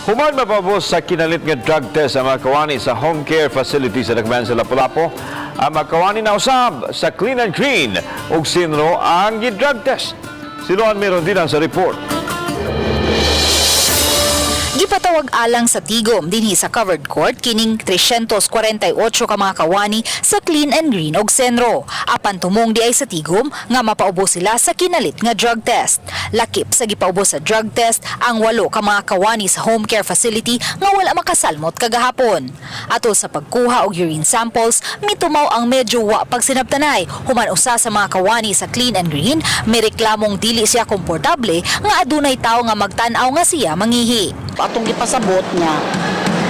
Human mapaubos sa kinalit nga drug test ang mga kawani sa home care facility sa Dakbayan sa Lapu-Lapu, ang mga kawani na usab sa Clean and Green ug CENRO ang gi-drug test. Si Luan Merondina sa report. Gipatawag alang sa tigom dinhi sa covered court kining 348 ka mga kawani sa Clean and Green og CENRO. Apan tumong diay sa tigom nga mapaubos sila sa kinalit nga drug test. Lakip sa gipaubos sa drug test ang walo ka mga kawani sa home care facility nga wala makasalmot kagahapon. Atol sa pagkuha og urine samples, mitumaw ang medyo wa pagsinabtanay human usa sa mga kawani sa Clean and Green may reklamong dili siya komportable nga adunay tawo nga magtan-aw nga siya mangihi. Atong gipasabot nga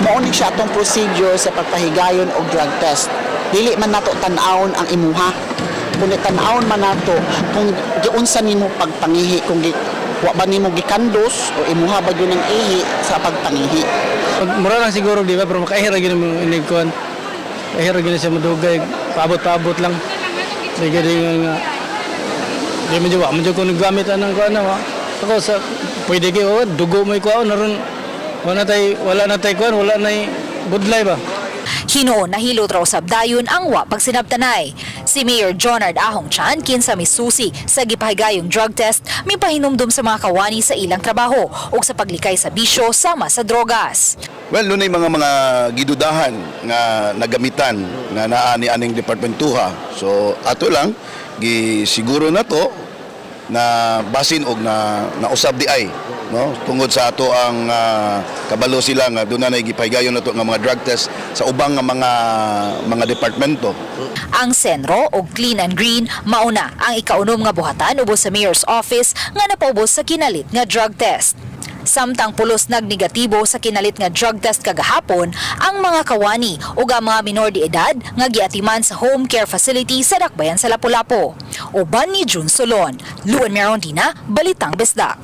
mao ni siya atong procedure sa pagpahigayon og drug test. Dili man nato tan-awon ang imuha. Kundi tan-awon man nato kung giunsa nimo pagpangihi, kung wa ba nimo gikandos o imuha ba gyud ang ihi sa pagpangihi. Mura lang siguro, di ba? Pero makaihira gyud mo inig kuan. Kahira gyud siya madugay, paabot-paabot lang. Di gyud nga di man jud wa man jud ko naggamit anang kuan na wa. Ako sa pwede kay, oh, dugo may kuan naron, wala na tay kuan, wala na budlay ba. Hinuon nahilot raw usab dayon ang wa pagsinabtanay. Si Mayor Jonard Ahong Chan, kinsa misusi sa gipahigayong drug test, mipahinumdum sa mga kawani sa ilang trabaho ug sa paglikay sa bisyo sama sa drogas. Well, dunay mga gidudahan nga nagamitan nga naa ni aning departmentuha. So ato lang gisiguro na to na basin og na nausab di ay, no, tungod sa ato ang kabalo sila nga doon na gipahigayon nato nga mga drug test sa ubang nga mga departmento. Ang CENRO og Clean and Green mauna ang ikaunom nga buhatan ubos sa Mayor's Office nga napaubos sa kinalit nga drug test. Samtang pulos nagnegatibo sa kinalit nga drug test kagahapon ang mga kawani ug ang mga minor de edad nga giatiman sa home care facility sa Dakbayan sa Lapu-Lapu. Uban ni June Solon, Luan Merondina, Balitang Bisdak.